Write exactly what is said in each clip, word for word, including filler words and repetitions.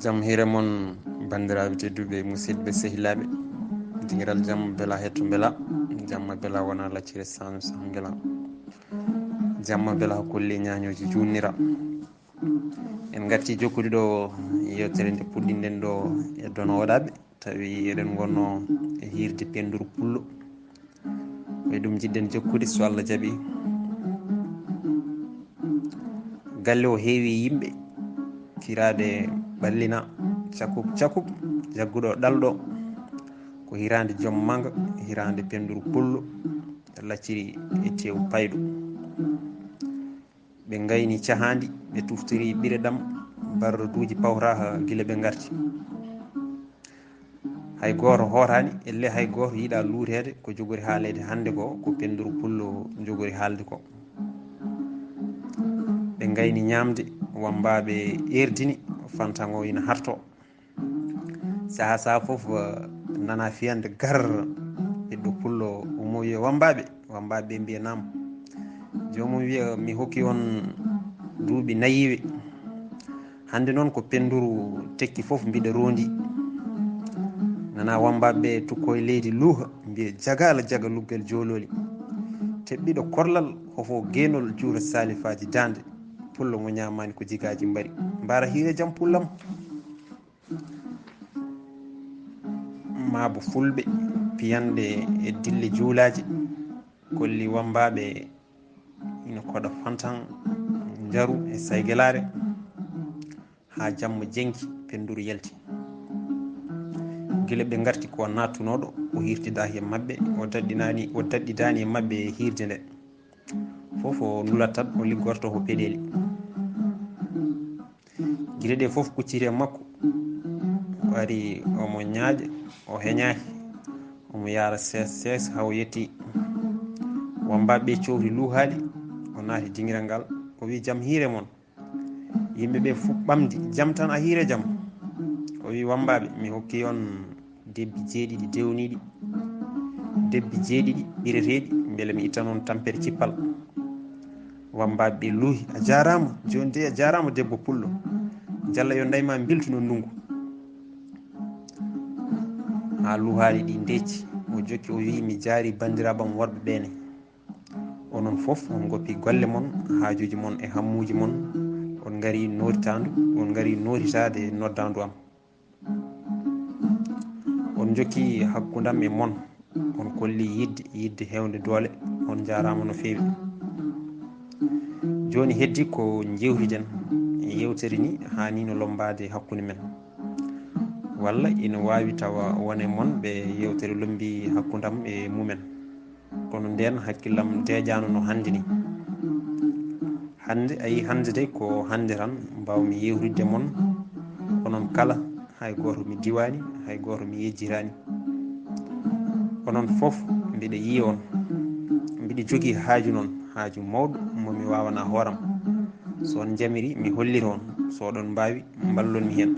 Jam hiire mon, banndiraaɓe tedduɓe, musidɓe, sehilaaɓe. Dingiral jam bela hetto bela. Jamma bela wona laccire sanu sangela. Jamma bela kulli ñaañooji junnira. En ngarti jokkude ɗo yewtere nde puɗɗinɗen ɗo e dono waɗaaɓe. Tawi eɗen ngonno e hiirde pennduru pullo. Ko e ɗum jiɗɗen jokkude, so Allah jaɓi. Galle o heewi yimɓe, hiraande ɓallina, cakup cakup, jagguɗo ɗalɗo. Ko hiraande joom manga, hiraande pennduru pullo, lacciri e tew payɗo. Ɓe ngayni cahaandi, ɓe tuftori ɓireɗam, barroduuji pawtaaka gila ɓe ngarti. Hay gooto hootaani, ellee hay gooto yiɗaa luuteede ko jogori haaleede hannde ko, ko pennduru pullo jogori haalde ko. Ɓe ngayni ñaamde, wammbaaɓe eerdini, fantan o ina harto. Sahaa sahaa fof, eh, nana fiyande gar, ɓiɗɗo pullo ummo wiya, "Wammbaaɓe, wammbaaɓe ɓe mbiya naam." Joomum wiya, "Mi hokki on duuɓi nayiiwe. Hannde noon ko pennduru tekki fof mbiɗa roondi." Nana wammbaaɓe ɓe tukko e leydi luuha, mbiya, "Jagaala jaga luggal joolooli. Teɓɓiɗo korlal, hofo geenol, juura saalifaaji daande. Pullo mo ñaamaani ko jigaaji mbari. Mbaara hiire jam pullam." Maabo fulɓe, piyanɗe e dille juulaaji, kolli wammbaaɓe ina koɗa fantan, njaru e saygelaare, haa jamma jenki, pennduru yalti. Gila ɓe ngarti ko naattunooɗo, o hirtidaaki e maɓɓe, o daɗɗinaani, o daɗɗidaani e maɓɓe e hiirde nde. Fof o nulatat, o liggorto ko peɗeeli. Gila ɗe fof kucciti e makko. O ari, omo ñaaƴa, o heñaaki. Omo yaara sees sees haa o yetti. Wammbaaɓe ɓe cowri luuhaali, o naati dingiral ngal. O wi, "Jam hiire mon." Yimɓe ɓe fof ɓamdi, "Jam tan, a hiire jam?" O wi, "Wammbaaɓe, mi hokki on debbi jeeɗiɗi dewniiɗi, debbi jeeɗiɗi ɓireteeɗi, mbele mi ittan on tampere cippal." Wammbaaɓe ɓe luuhi, "A jaaraama, jooni de a jaaraama debbo pullo. Jalla yo ndey ma mbiltu no ndunngu." Haa luuhaali ɗi ndecci, o jokki o wiyi, "Mi jaari banndiraaɓe am worɓe ɓee ne. Onon fof on ngoppi golle mon, haajuuji mon e hammuuji mon, on ngari nootitandu, on ngari nootitaade noddaandu am. On njokki hakkunde am e mon, on kolli yiɗde, yiɗde heewde doole, on njaaraama no feewi. Jooni heddi ko njeewtiden e yeewtere ni, haa ni no lommbaade hakkunde men. Walla ina waawi tawa won e mon ɓe yeewtere lommbi hakkunde am e mumen. Kono ndeen hakkillam deeƴaano no hannde ni. Hannde, a yii, hannde de ko hannde tan mbaawmi yeewtidde mon, onon kala, hay gooto mi diwaani, hay gooto mi yejjitaani. Onon fof mbiɗa yiya on, mbiɗa jogii haaju noon, haaju mawɗo mo mi waawanaa hooram. So on njamiri, mi hollira on, so oɗon mbaawi, mballon mi heen.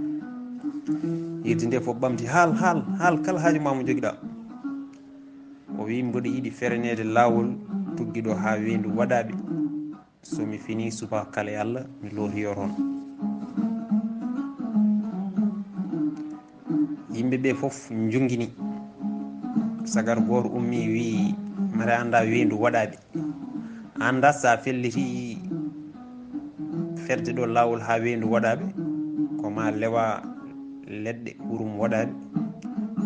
Hirde nde fof ɓamti, "Haal, haal, haal, kala haaju ma mo njogiɗaa." O wi, "Mboɗo yiɗi fereneede laawol tuggiɗo haa weendu Waɗaaɓe. So mi finii subaka kala e Allah, mi lootoyo toon." Yimɓe ɓe fof njungini. Sagar gooto ummi wi, "Mara annda weendu Waɗaaɓe? Annda so a felliti ferde ɗo laawol haa weendu Waɗaaɓe, ko ma lewa leɗɗe hurum Waɗaaɓe,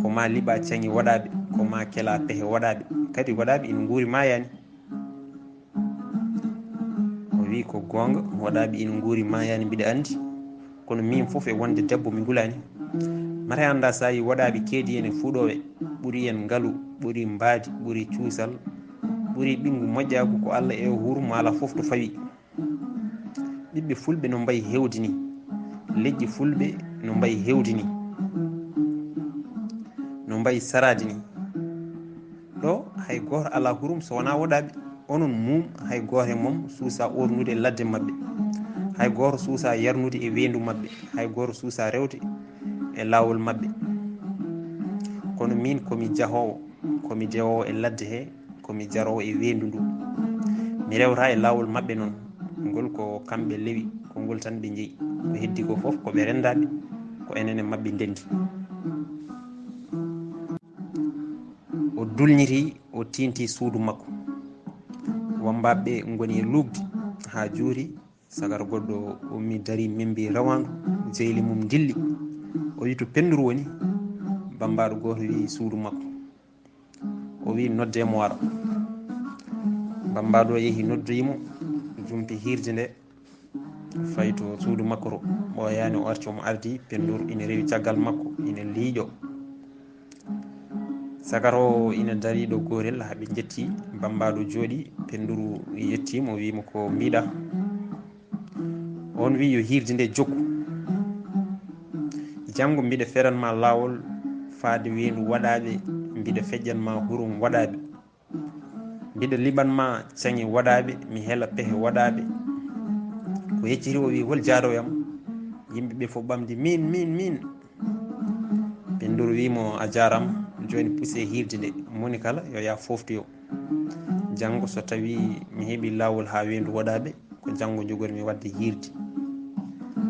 ko ma liɓa caŋi Waɗaaɓe, ko ma kela pehe Waɗaaɓe. Kadi Waɗaaɓe ina nguuri, maayaani." O wi, "Ko goonga, Waɗaaɓe ina nguuri, maayaani, mbiɗa anndi. Kono miin fof e wonde debbo mi ngulaani. Mara annda so a yii Waɗaaɓe keedi en e fuɗoowe, ɓuri en ngalu, ɓuri mbaadi, ɓuri cuusal, ɓuri ɓinngu moƴƴaagu, ko Allah e o hurum, maa alaa fof to fawi. Ɓiɓɓe fulɓe no mbayi heewde ni, leƴƴi fulɓe no mbayi heewde ni, no mbayi saraade ni. Ɗo hay gooto alaa hurum so wonaa Waɗaaɓe. Onon mum, hay gooto e mon suusa ornude e ladde maɓɓe. Hay gooto suusa yarnude e weendu maɓɓe. Hay gooto suusa rewde e laawol maɓɓe. Kono miin ko mi jahoowo, ko mi dewoowo e ladde he, ko mi jaroowo e weendu ndu. Mi rewta e laawol maɓɓe noon. Ngol ko kamɓe lewi, ko ngol tan ɓe njeyi. Ko heddi ko fof ko ɓe renndaaɓe." enen e maɓɓe ndenndi. O dulñiti, o tiinti suudu makko. Wammbaaɓe ɓe ngoni e luugde haa juuri. Sagar goɗɗo ummi, darii, memmbi rawaandu, jeyli mum ndilli. O wi'i to pennduru woni. Bammbaaɗo gooto wi'i suudu makko. O wi'i noddee mo wara. Bammbaaɗo yehi noddoyi mo, jumpi hiirde nde, fayi to suudu makko to. Ɓooyaani o arti, omo ardii pennduru ina rewi caggal makko, ina liiƴo. Sagar o ina darii ɗo gootel haa ɓe njettii. Bammbaaɗo jooɗii, pennduru yettii mo, wi'i mo ko mbiɗa. Oon wi'i yo hiirde nde jokku. Janngo mbiɗa feran ma laawol faade weendu waɗaaɓe, mbiɗa feƴƴan ma hurum waɗaaɓe. Mbiɗa liɓan ma caŋe waɗaaɓe, mi hela pehe waɗaaɓe. Ko yecciti o wi'i hol jaaroyam? Yimɓe ɓe fof ɓamdi min, min, min. Pennduru wi'i mo a jaaraama, jooni pusee hiirde nde, moni kala yo yah fooftoyo. Janngo so tawii mi heɓii laawol haa weendu waɗaaɓe, ko janngo njogori mi waɗde hiirde.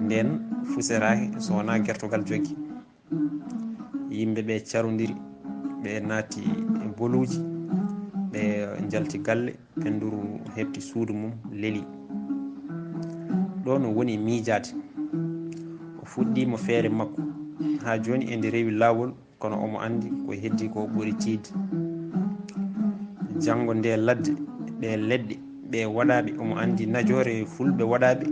Ndeen fuseraaki so wonaa gertogal joggi. Yimɓe ɓe carondiri, ɓe naati e boluuji, ɓe njalti galle, pennduru heɓti suudu mum, leli. Ɗoon o woni miijaade. O fuɗɗii mo feere makko. Haa jooni e nde rewi laawol, kono omo anndi ko heddii ko ɓuri tiiɗde. Janngo nde ladde, ɗe leɗɗe, ɓe waɗaaɓe, omo anndi najoore fulɓe waɗaaɓe.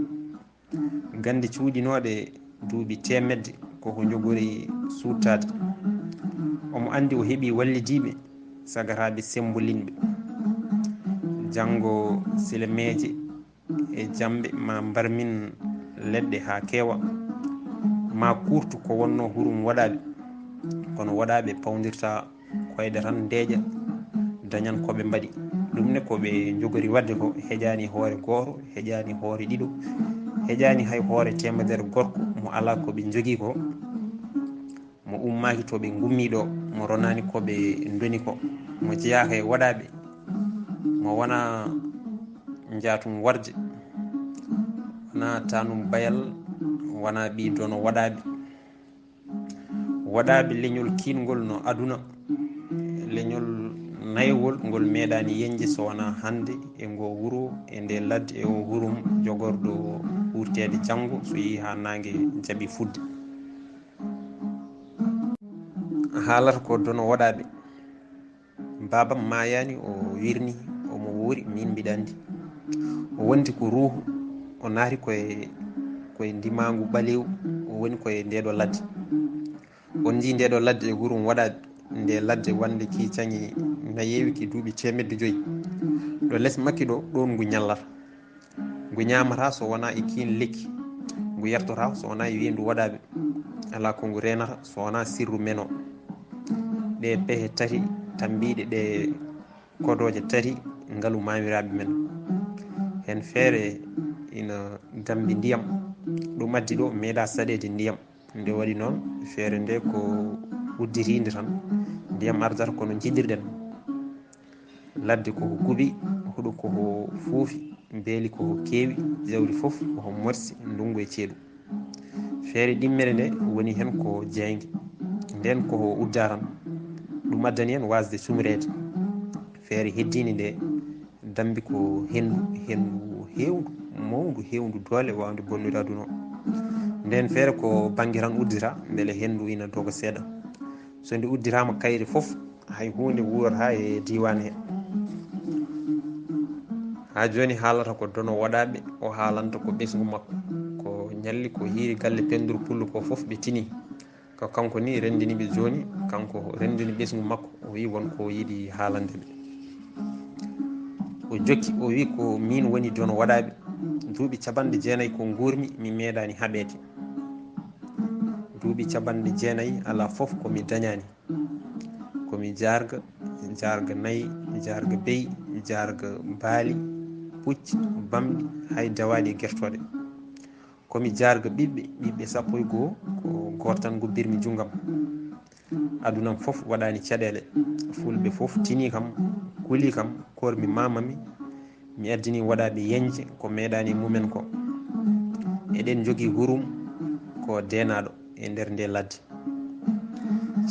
Gannde cuuɗinooɗe duuɓi teemedde ko ko njogori suuttaade. Omo anndi o heɓii wallidiiɓe sagataaɓe sembolinɓe. Janngo silameeje e jamɓe ma mbarmin leɗɗe haa keewa, ma kuurtu ko wonnoo hurum waɗaaɓe. Kono waɗaaɓe pawndirta koyɗe tan ndeeƴa, dañan ko ɓe mbaɗi. Ɗum ne ko ɓe njogori waɗde ko, heƴaani hoore gooto, heƴaani hoore ɗiɗo, heƴaani hay hoore teemedere gorko mo alaa ko ɓe njogii ko, mo ummaaki to ɓe ngummii ɗo, mo ronaani ko ɓe ndoni ko, mo jeyaaka e waɗaaɓe, mo wonaa njaatum warde, wonaa taanum bayal, wonaa ɓii dono waɗaaɓe. Waɗaaɓe leñol kiingol no aduna, leñol naywol ngol meeɗaani yeñde so wonaa hannde e ngoo wuro, e ndee ladde, e oo hurum jogorɗo wuurteede janngo so yehii haa naange jaɓi fuɗde. Haalata ko dono waɗaaɓe. Baabam maayaani, o wirnii, omo wuuri, miin mbiɗa anndi. O wondi ko ruuhu, o naati koye, koye ndimaangu ɓaleewu, o woni koye ndeeɗo ladde. On njii ndeeɗo ladde e hurum waɗaaɓe, nde ladde wonde ki caŋi nayeewi, ki duuɓi teemedde joyi. Ɗo les makki ɗo, ɗoon ngu ñallata. Ngu ñaamataa so wonaa e kiin lekki, ngu yartotaa so wonaa e weendu waɗaaɓe. Alaa ko ngu reenata so wonaa sirru men o. Ɗee pehe tati tammbiiɗe, ɗee kodooje tati ngalu maamiraaɓe men. Heen feere ina dammbi ndiyam, ɗum addi ɗo meeɗaa saɗeede ndiyam. Nde waɗi noon, feere nde ko udditiinde tan, ndiyam ardata kono njiɗirɗen. Ladde ko ko gubi, huɗo ko ko fuufi, beeli ko ko keewi, jawdi fof ko ko morsi, ndunngu e ceeɗu. Feere ɗimmere nde woni heen ko jeeynge, ndeen ko ko uddaa tan. Ɗum addani en waasde sumreede. Feere heddiinde nde dammbi ko henndu, henndu heewndu, mawndu, heewndu doole, waawnde bonnude aduna o. Ndeen feere ko bannge tan uddita, mbele henndu ina doga seeɗa. So ndi udditaama kayri fof, hay huunde wuurataa e diiwaan he. Haa jooni haalata ko dono waɗaaɓe, o haalanta ko ɓesngu makko. Ko ñalli, ko hiiri galle Pennduru Pullo ko fof ɓe tini. Ko kanko ni renndini ɓe jooni, kanko renndini ɓesngu makko, o wi'i won ko o yiɗi haalande ɓe. O jokki, o wi'i ko miin woni dono waɗaaɓe. Duuɓi capanɗe jeenayi ko nguurmi, mi meeɗaani haɓeede. Duuɓi capanɗe jeenayi alaa fof ko mi dañaani. Ko mi jaarga, jaarga nayi, jaarga beyi, jaarga baali, pucci, bamɗi, hay dawaaɗi e gertooɗe. Ko mi jaarga ɓiɓɓe, ɓiɓɓe sappo e goo, ko gooto tan ngubbirmi junngam. Adunam fof waɗaani caɗeele. Fulɓe fof tinii kam, kulii kam, kormi maamami, mi addinii waɗaaɓe yeñce ko meeɗaani e mumen ko. Eɗen njogii hurum ko deenaaɗo. e nder nde ladde.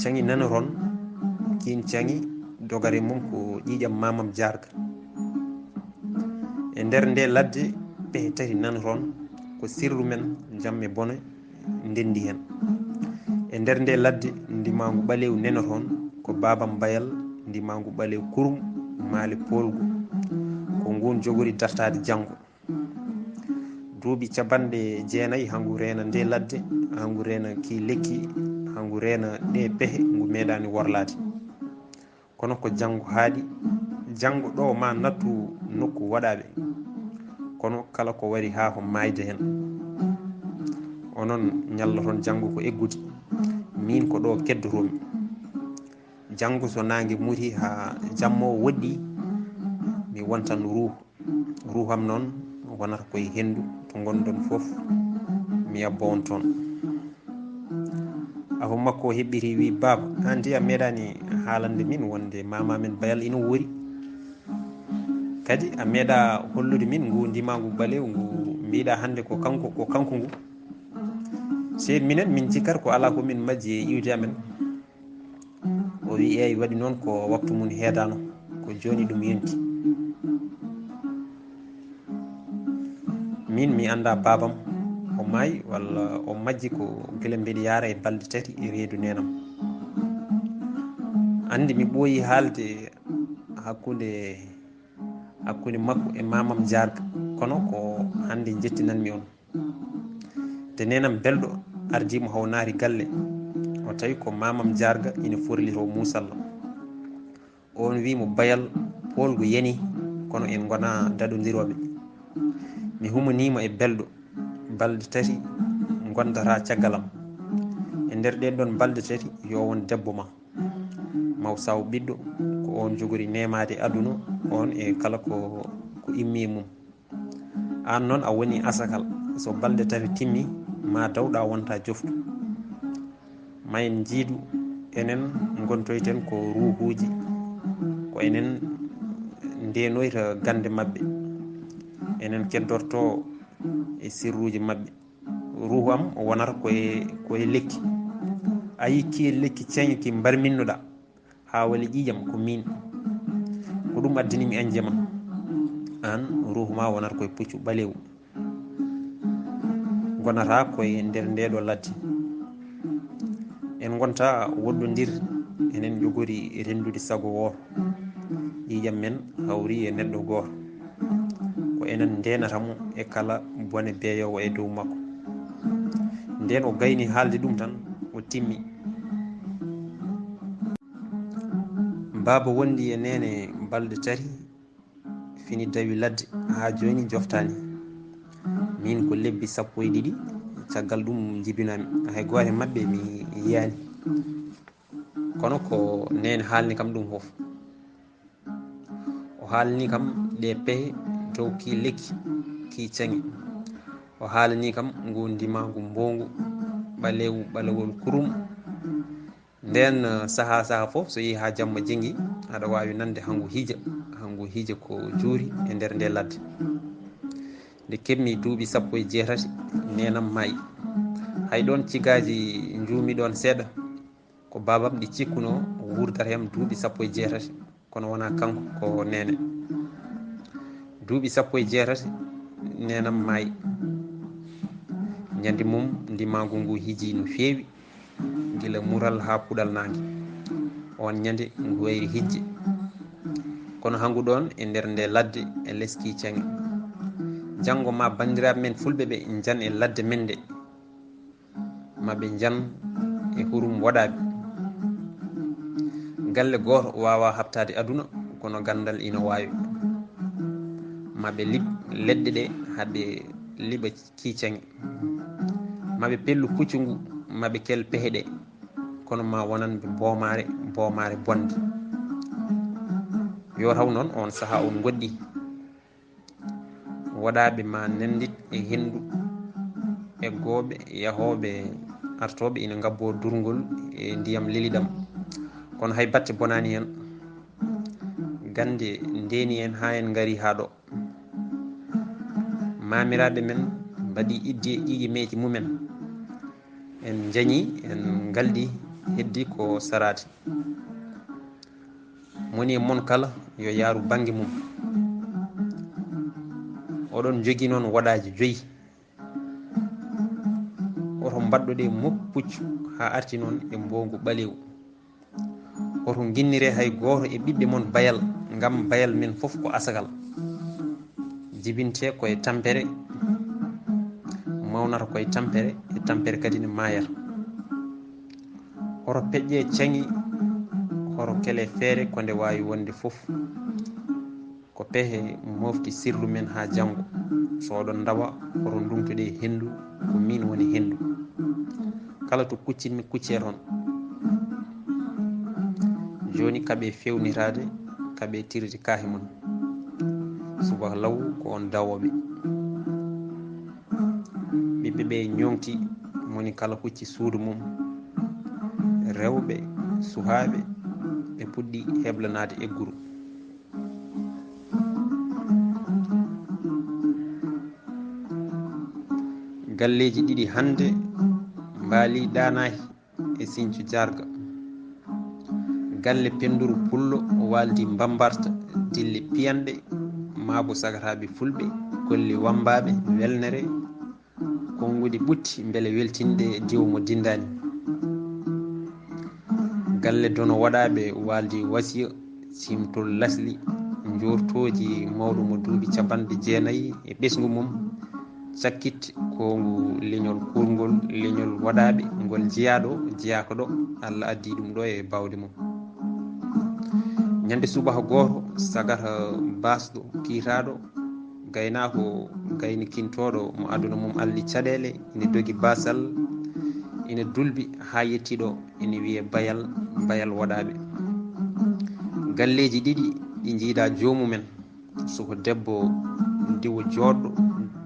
Caŋi nanoron, kiin caŋi dogare mum ko ƴiiƴam mamam jaarga. E nder nde ladde, pehe tati nanoron, ko sirru men, jam e bone ndendi heen. E nder nde ladde, ndimaangu ɓaleewu nenoron, ko baabam bayal, ndimaangu ɓaleewu kurum, maale poolgu. Ko nguun jogori dartaade janngo. Duuɓi capanɗe jeenayi haa ngu reena nde ladde, haa ngu reena kii lekki, haa ngu reena ɗee pehe, ngu meeɗaani worlaade. Kono ko janngo haaɗi, janngo ɗo ma nattu nokku waɗaaɓe. Kono kala ko wari haa ko maayde heen. Onon ñalloton janngo ko eggude, miin ko ɗo keddotoomi. Janngo so naange muti haa jamma o woɗɗi, mi wontan ruuhu. Ruuhu am noon wonata koye henndu to ngonɗon fof, mi yabbo on toon. Afo makko o heɓɓiti wi, "Baaba, aan de a meeɗaani haalande min wonde maama men Bayal ina woori. Kadi a meeɗa hollude min ngu ndimaangu ɓaleewu ngu mbiɗa hannde ko kanko, ko kanko ngu. Se minen min cikkat ko alaa ko min majji e iwdi amen." O wi, "Eey, waɗi noon ko waktu mum heedaano, ko jooni ɗum yonti. Min mi annda baabam, o maayi walla o majji ko gila mbeɗa yaara e balɗe tati e reedu neenam. Anndi mi ɓooyi haalde hakkunde, hakkunde makko e maamam jaarga, kono ko hannde njettinanmi on." Nde neenam belɗo ardii mo haw naati galle, o tawi ko maamam jaarga ina forlitoo muusalla. Oon wi mo, "Bayal, poolgu yani, kono en ngona daɗondirooɓe. Mi humaniima e belɗo, balɗe tati ngondataa caggal am. E nder ɗeen ɗoon balɗe tati, yo won debbo ma. Maw saw ɓiɗɗo, ko oon jogori neemaade aduna oon e kala ko, ko immi e mum. Aan noon a woni asakal, so balɗe tati timmi, ma dawɗa wonta joftu. Ma en njiidu, enen ngontoyten ko ruuhuuji, ko enen ndenoyta gannde maɓɓe, enen keddorto e sirruuji maɓɓe. Ruuhu am o wonata koye, koye lekki. A yii kii lekki ceeŋi ki mbarminnoɗaa, haa wali ƴiiƴam ko miin. Ko ɗum addani mi añde ma. Aan, ruuhu ma wonata koye puccu ɓaleewu. Ngonata koye nder ndeeɗo ladde. En ngonta woɗɗondir, enen njogori renndude sago wooto. Ƴiiƴam men hawri e neɗɗo gooto. Ko enen ndeenata mo e kala bone beeyoowo e dow makko." Ndeen o gayni haalde ɗum tan, o timmi. Baaba wondi e neene balɗe tati, fini dawi ladde, haa jooni joftaani. Miin ko lebbi sappo e ɗiɗi, caggal ɗum njibinaami. Hay gooto e maɓɓe mi yiyaani. Kono ko neene haalni kam ɗum fof. O haalni kam ɗe pehe dow ki lekki, ki ceŋe. O haalni kam ngu ndimaangu mbowngu, ɓaleewu, ɓalewol kurum. Ndeen, eh, sahaa, sahaa fof, so yehi haa jamma jeŋi, aɗa waawi nande hangu hija, hangu hija ko juuri e nder nde ladde. Nde keɓmi duuɓi sappo e jeetati, neenam maayi. Hay ɗoon cigaaji njuumi ɗoon seeɗa, ko baabam ɗi cikkunoo wuurdata e am duuɓi sappo e jeetati, kono wonaa kanko, ko neene. Duuɓi sappo e jeetati, neenam maayi. Ñande mum, ndimaagu ngu hiji no feewi, gila mural haa puɗal naange. Oon ñande ngu wayri hijje. Kono hangu ɗoon e nder nde ladde e les kii ceŋe. Janngo ma banndiraaɓe men fulɓe ɓe njan e ladde men nde. Ma ɓe njan e hurum waɗaaɓe. Galle gooto waawaa haɓtaade aduna, kono ganndal ina waawi. Ma ɓe liɓ leɗɗe ɗe haa ɗe liɓa kiicaŋe. Ma ɓe pellu puccu ngu, ma ɓe kel pehe ɗe, kono ma wonan ɓe boomaare, boomaare bonde. Yo taw noon oon sahaa oon ngoɗɗi. Waɗaaɓe ma nanndit e henndu, eggooɓe, yahooɓe, artooɓe ina ngabboo durngol e ndiyam leliɗam. Kono hay batte bonaani heen. Gannde ndeeni en haa en ngari haa ɗo. Maamiraaɓe men mbaɗi iddi e ƴiiƴe meeje mumen. En njañi, en ngalɗi, heddi ko saraade. Moni e mon kala yo yaaru bannge mum. Oɗon njogii noon woɗaaji joyi. Oto mbaɗɗo ɗe moppuccu haa arti noon e mboongu ɓaleewu. Oto nginnire hay gooto e ɓiɓɓe mon bayal, ngam bayal men fof ko asakal. Jibinte ko e tampere, mawnata ko e tampere, e tampere kadi ne maayata. Oto peƴƴe caŋi, oto kele feere ko nde waawi wonde fof. Ko pehe mofti sirlu men haa janngo. So oɗon ndawa, oto ndumtuɗe henndu, ko miin woni henndu. Kala to kuccinmi, kuccee toon. Jooni kaɓe feewnitaade, kaɓe tirde kaahe mon. Subaka law ko on dawooɓe. Ɓiɓɓe ɓe ñoŋti, moni kala hucci suudu mum. Rewɓe, suhaaɓe, ɓe puɗɗi heblanaade egguru. Galleeji ɗiɗi hannde mbaali ɗaanaahi e Siñcu Jaarga. Galle Pennduru Pullo waaldi Mbambarta, dille piyanɗe, maabo sagataaɓe fulɓe, golli wammbaaɓe, welnere, konnguɗi ɓutti mbele weltinde diwo mo dindaani. Galle Dono Waɗaaɓe waaldi Wasiya, Siimtol Lasli, njoortooji mawɗo mo duuɓi capanɗe jeenayi e ɓesngu mum, cakkit ko ngu leñol kurngol, leñol waɗaaɓe, ngol jeyaaɗo, jeyaaka ɗo, Allah addi ɗum ɗo e baawɗe mum. Ñande subaka gooto, sagata baasɗo, kiitaaɗo, gaynaako, gaynikintooɗo mo aduna mum alli caɗeele, ina dogi baasal, ina dulbi haa yetti ɗo, ina wiyee Bayal, Bayal Waɗaaɓe. Galleeji ɗiɗi ɗi njiidaa joomumen, suko debbo diwo jooɗɗo,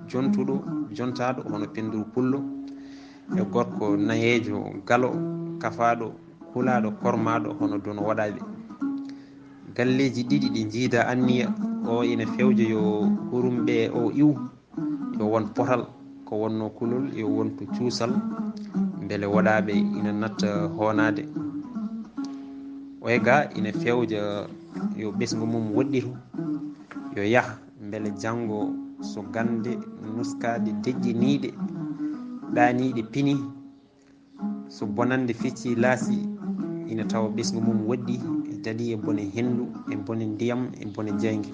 jontuɗo, jontaaɗo, hono Pennduru Pullo, e gorko nayeejo galo, kafaaɗo, kulaaɗo, kormaaɗo, hono Dono Waɗaaɓe. Galleeji ɗiɗi ɗi njiidaa anniya, o ina fewja yo hurum ɓe o iw, yo won potal, ko wonnoo kulol, yo wontu cuusal, mbele Waɗaaɓe ina natta hoonaade. Oye ga ina fewja yo ɓesngu mum woɗɗitu, yo yaha, mbele janngo so gannde nuskaade deƴƴiniiɗe, ɗaaniiɗe pini, so bonannde feccii laasi, ina tawa ɓesngu mum woɗɗi, daɗi e bone henndu, e bone ndiyam, e bone jeynge.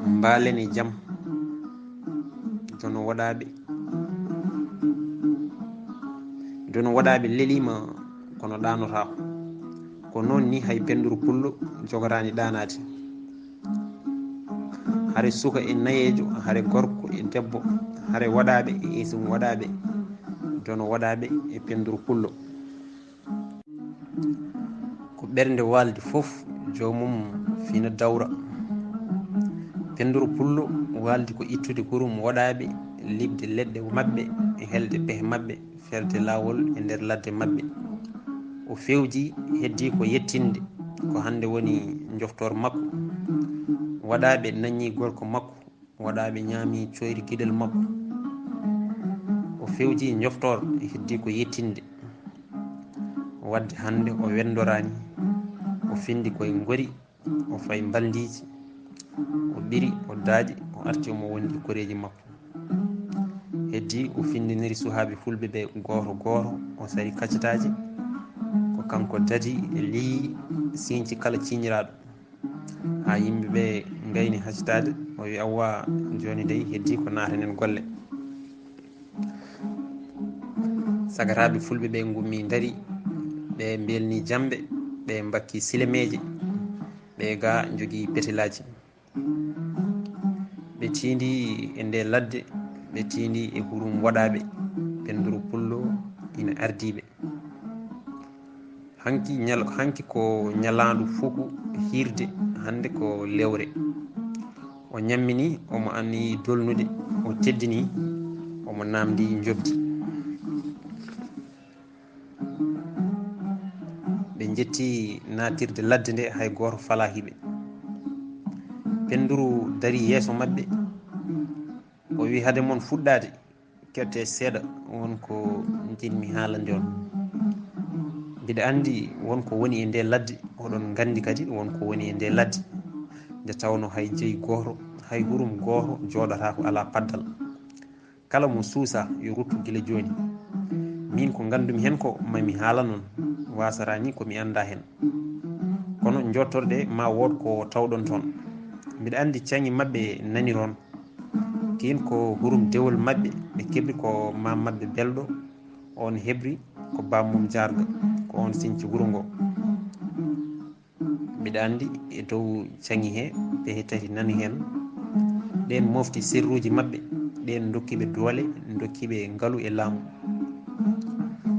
Mbaalen e jam, Dono Waɗaaɓe. Dono Waɗaaɓe leliima kono ɗaanotaako. Ko noon ni hay Pennduru Pullo jogoraani ɗaanaade. Hare suka e nayeejo, hare gorko e debbo, hare Waɗaaɓe e Iisum Waɗaaɓe, Dono Waɗaaɓe e Pennduru Pullo. Ko ɓernde waaldi fof, joomum fina dawra. Pennduru Pullo waaldi ko ittude hurum Waɗaaɓe, liɓde leɗɗe maɓɓe, e helde pehe maɓɓe, felde laawol e nder ladde maɓɓe. O fewji, heddi ko yettinde, ko hannde woni njoftoor makko. Waɗaaɓe nanñi gorko makko, Waɗaaɓe ñaami coyri giɗel makko. O fewji njoftoor, heddi ko yettinde. Wadde hannde o wenndoraani, o findi koye ngori, o fayi mbalndiiji, o ɓiri, o daaƴi, o arti omo wondi koreeji makko. Heddi o findiniri suhaaɓe fulɓe ɓe gooto gooto, o sari kaccitaaji, ko kanko dadi e liyi siñci kala ciñiraaɗo. Haa yimɓe ɓe ngayni hacitaade, o wi, "Awwa, jooni dey heddi ko naatanen golle." Sagataaɓe fulɓe ɓe ngummi ndari, ɓe mbelni jamɓe, ɓe mbakki silemeeje, ɓe ga njogii petelaaji. Ɓe tiindi e nde ladde, ɓe tiindi e hurum Waɗaaɓe, Pennduru Pullo ina ardii ɓe. Hanki ñal-, hanki ko ñalaandu fuku hiirde, hannde ko lewre. O ñammini, omo anniyi dolnude, o teddini, omo naamndi njoɓdi. Ɓe njetti naatirde ladde nde, hay gooto falaaki ɓe. Pennduru darii yeeso maɓɓe, o wi, "Hade mon fuɗɗaade, keɗte seeɗa, won ko Tin mi haalande on. Mbiɗa anndi won ko woni e nde ladde, oɗon nganndi kadi won ko woni e nde ladde. Nde tawno hay jeyi gooto, hay hurum gooto jooɗata ko alaa paddal. Kala mo suusa yo ruttu gila jooni. Min ko nganndumi heen ko ma mi haalan on, waasara ni ko mi annda heen. Kono njottorɗe ma wood ko tawɗon toon. Mbiɗa anndi caŋi maɓɓe naniron. Kiin ko hurum dewol maɓɓe, ɓe keɓri ko maam maɓɓe belɗo, on heɓri ko bammum jaarga, ko on siñci wuro ngo. Mbiɗa anndi e dow caŋi he pehe tati nani heen. Ɗeen mofti sirruuji maɓɓe, ɗeen ndokki ɓe doole, ndokki ɓe ngalu e laamu.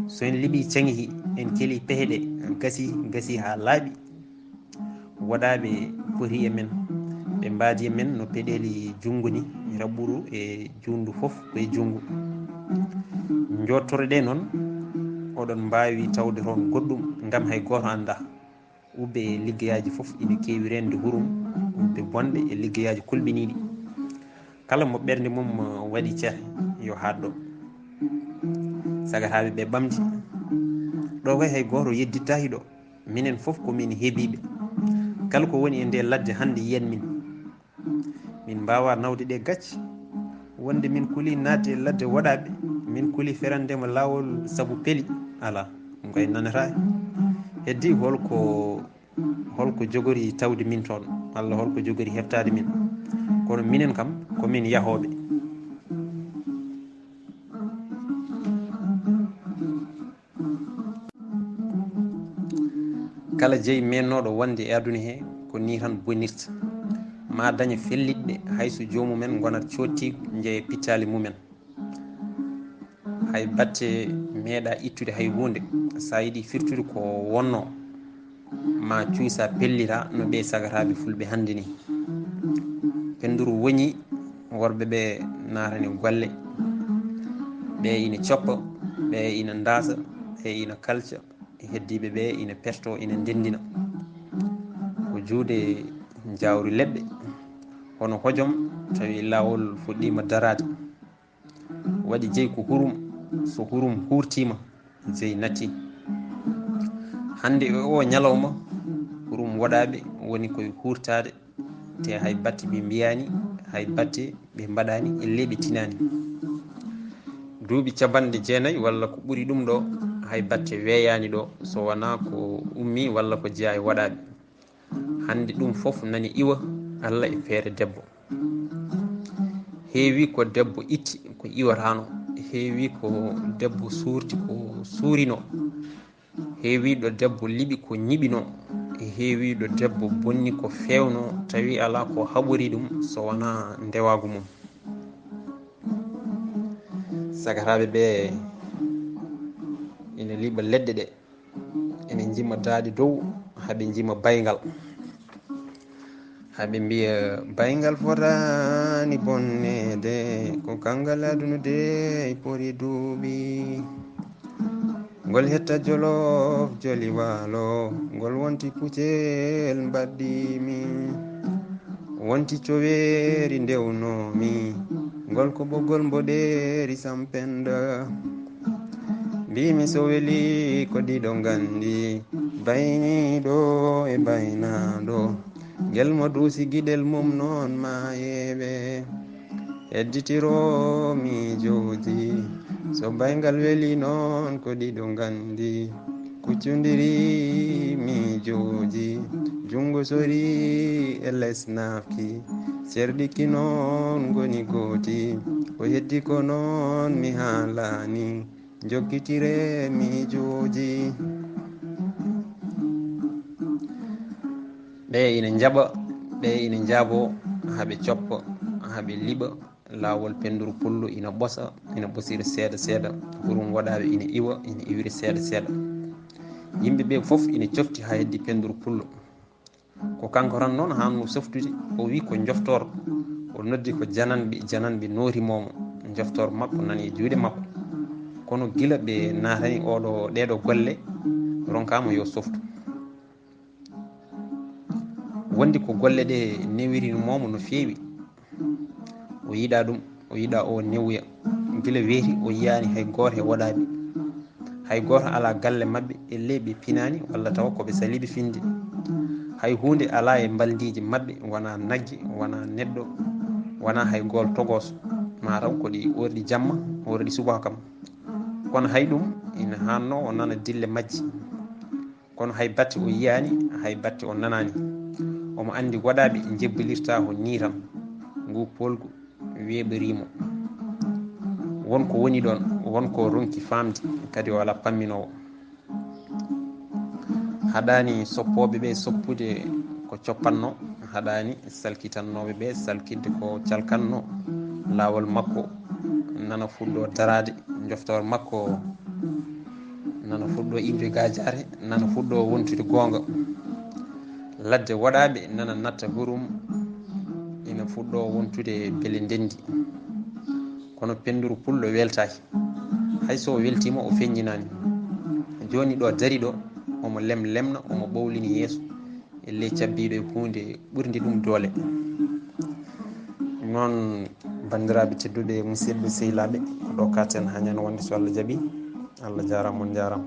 So en liɓi caŋi hi, en keli pehe ɗe, gasi, gasi haa laaɓi. Waɗaaɓe poti e men, ɓe mbaadi e men no peɗeeli junngo ni, raɓɓuru e junndu fof ko e junngo. Njottore ɗe noon, oɗon mbaawi tawde toon goɗɗum, ngam hay gooto annda. Wubbe e liggeyaaji fof ina keewi reende hurum, wubbe bonɓe e liggeyaaji kulɓiniiɗi. Kala mo ɓernde mum waɗi cehe, yo haat ɗo. Sagataaɓe ɓe ɓamti. Ɗo kay hay gooto yeddittaaki ɗo. Minen fof ko min hebiiɓe. Kala ko woni e nde ladde hannde yiyan min. Min mbaawaa nawde ɗe gacce. Wonde min kulii naatde e ladde waɗaaɓe, min kulii ferandema laawol sabu peli. Alaa, ɗum kay nanata. Heddi holko, holko jogori tawde min toon, walla holko jogori heftaade min? Kono minen kam, ko min yahooɓe. Kala jeyi meennooɗo wonde e aduna he, ko nii tan bonirta. Ma daña fellitɓe, hay so joomumen ngonat coottiigu, njeya pittaali mumen. Hay batte meeɗa ittude hay huunde, so a yiɗi firtude ko wonnoo, ma cuusa pellita no ɓee sagataaɓe fulɓe hannde nii. Pennduru woñi, worɓe ɓe naatani golle, ɓe ina coppa, ɓe ina ndaasa, ɓe ina kalca, heddiiɓe ɓe ina perto, ina ndenndina. Ko juude jawri leɗɗe, hono hojom, tawi laawol fuɗɗiima daraade. Waɗi jeyi ko hurum, so hurum huurtiima, jeyi natti. Hannde e oo ñalawma, hurum waɗaaɓe woni koye huurtaade, te hay batte ɓe mbiyaani, hay batte ɓe mbaɗaani, ellee ɓe tinaani. Duuɓi capanɗe jeenayi walla ko ɓuri ɗum ɗo, hay batte weeyaani ɗo, so wonaa ko ummii walla ko jeyaa e waɗaaɓe. Hannde ɗum fof nani iwa, Alla e feere debbo. Heewi ko debbo itti ko iwataano, heewi ko debbo suurti ko suurino, heewi ɗo debbo liɓi ko ñiɓino, heewi ɗo debbo bonni ko feewno, tawi alaa ko haɓori ɗum so wonaa ndewaagu mum. Sagataaɓe ɓe ina liɓa leɗɗe ɗe, ene njima daaɗe dow, haa ɓe njima bayngal. Haa ɓe mbiya, "Bayngal fotaani bonneede, ko kanngal aduna de pori duuɓi." Ngol hetta Jolof joli waalo, ngol wonti pucel mbaɗɗiimi. Wonti coweeri ndewnoomi, ngol ko ɓoggol mboɗeeri sampenda. Mbiimi so weli ko ɗiɗo nganndi, bayniiɗo e baynaaɗo. Ngel mo duusi giɗel mum noon maayeeɓe. Hedditiro miijooji, so bayngal weli noon ko ɗiɗo nganndi. Kuccondiri miijooji, junngo sori e les nafki. Serɗiki noon ngoni gooti, ko heddi ko noon mi haalaani. Jokkitire miijooji. Ɓe ina njaɓa, ɓe ina njaaboo, haa ɓe coppa, haa ɓe liɓa. Laawol pennduru pullo ina ɓosa, ina ɓosira seeɗa seeɗa. Hurum waɗaaɓe ina iwa, ina iwira seeɗa seeɗa. Yimɓe ɓe fof ina cofti haa heddi pennduru pullo. Ko kanko tan noon haanno softude, o wi ko njoftoor, o noddi ko jananɓe, jananɓe nootimoomo, njoftoor makko nani e juuɗe makko. Kono gila ɓe naatani oɗo, ɗeɗo golle, ronkaama yo softu. Wondi ko golle ɗe newirinomo no feewi. O yiɗa ɗum, o yiɗa o newuya. Gila weeti o yiyaani hay gooto e waɗaaɓe. Hay gooto alaa galle maɓɓe, ellee ɓe pinaani walla tawa ko ɓe saliiɓe finde. Hay huunde alaa e mbaldiiji maɓɓe, wonaa nagge, wonaa neɗɗo, wonaa hay gool togooso, maa taw ko ɗi orɗi jamma, orɗi subaka kam. Kono hay ɗum ina haannoo o nana dille majji. Kono hay batte o yiyaani, hay batte o nanaani. Omo anndi waɗaaɓe njebbalirtaa ko nii tan. Ngu poolgu weeɓarii mo. Won ko woni ɗoon, won ko ronki faamde, kadi o alaa pamminoowo. Haɗaani soppooɓe ɓe soppude ko coppatnoo, haɗaani salkitannooɓe ɓe salkitde ko calkatnoo. Laawol makko nana fuɗɗoo daraade, njoftoor makko nana fuɗɗoo iwde gaajaare, nana fuɗɗoo wontude goonga. Ladde waɗaaɓe nana natta hurum, ina fuɗɗoo wontude bele ndenndi. Kono pennduru pullo weltaaki. Hay so o weltiima, o feññinaani. Jooni ɗo dari ɗo, omo lem-, lemna, omo ɓowlini yeeso, ellee cabbiiɗo e huunde ɓurnde ɗum doole. Noon, banndiraaɓe tedduɓe, musidɓe sehilaaɓe, ko ɗo katen haa ñande wonde, so Allah jaɓii. Allah jaaraama, on njaaraama.